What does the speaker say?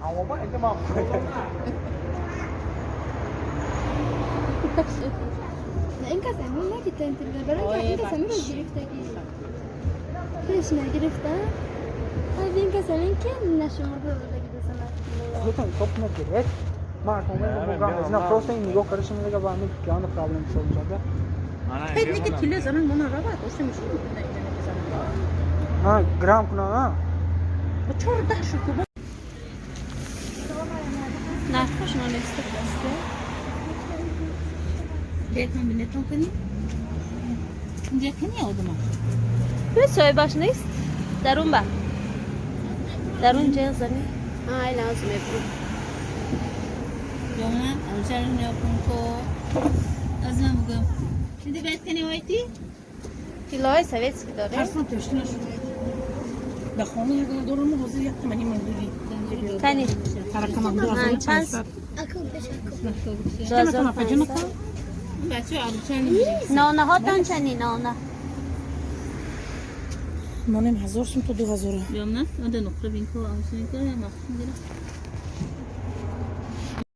نه، این کس امون نگیتن برای این کس امون رو گرفتگی پیش نگرفتن. این کس امون که نشمرده بودگی بزنه. Худатон ҳисоб кунед, гиред. Ман автомобил на, просто ин нигоҳ карда шумо мега, ба ҳамин главный проблем ҳисоб мешавад. Ки тиле занан мона равад, осе мешин А грамм кунад, а? 14 шуд. Нархашон нест дасте. Бетон билетон кунӣ. Инҷа кани одама. Соҳибаш нест. Дарун ба. Дарун ҷеғ зани. Ай, лазм мебурам. Ёна, авҷар нёкун ко. Аз ман бугам. Инди бет кани вайти? Тиллоҳои советский дорем. Тарсам тешти нашуд. Да хона ягона дорам, ҳозир як тамани мондагӣ. Кани. Таракамам. Чанд? 2500. Нонаҳотон чани, нона? Монем 1000 сум то 2000. Ёмна, анда нуқра бинко, амсинко, махсум гира.